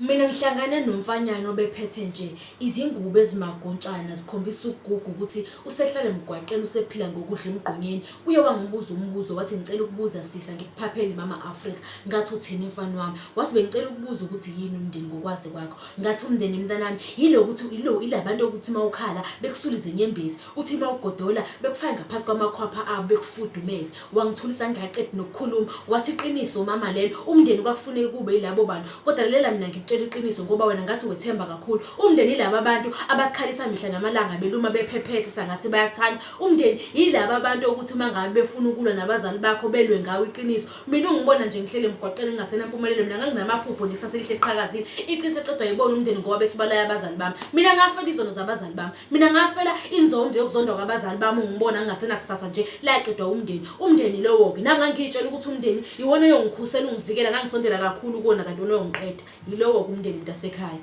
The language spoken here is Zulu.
Mina ngihlangane nomfanyana obephethe nje izingubo ezimagontshana zikhombisa ukuguga ukuthi usehlala emgwaqeni usephila ngokudla emgqonyeni. Uye wangibuza umbuzo wathi ngicela ukubuza sisi angikuphapheli mama Afrika. Ngathi uthini mfana wami? Wathi bengicela ukubuza ukuthi yini umndeni ngokwazi kwakho. Ngathi umndeni mntanami yilokuthi ilo ilabantu okuthi uma ukhala bekusula izinyembezi, uthi uma ugodola bekufake ngaphansi kwamakhwapha abo bekufudumeze. Wangithulisa ngingaqedi nokukhuluma. Wathi iqiniso mama lelo, umndeni kwakufuneka kube yilabo bantu. Kodwa lalela mina ngikutshela iqiniso ngoba wena ngathi wethemba kakhulu. Umndeni yilaba bantu abakukhalisa mihla namalanga beluma bephephetha sangathi bayakuthanda. Umndeni yilaba bantu okuthi uma ngabe befuna ukulwa nabazali bakho belwe ngawe iqiniso. Mina ungibona nje ngihleli emgwaqeni ngingasenampumelelo mina nganginamaphupho nekusasa elihle liqhakazile. Iqiniso liqedwa yibona umndeni ngoba bethi balaya abazali bami. Mina ngafela izono zabazali bami. Mina ngafela inzondo yokuzondwa kwabazali bami ungibona ngingasenakusasa nje laqedwa umndeni. Umndeni lowo-ke nami ngangiyitshela ukuthi umndeni iwona oyongikhusela ungivikela ngangisondela kakhulu kuwona kanti wona oyongiqeda. Yilowo-ke umndeni mntasekhaya.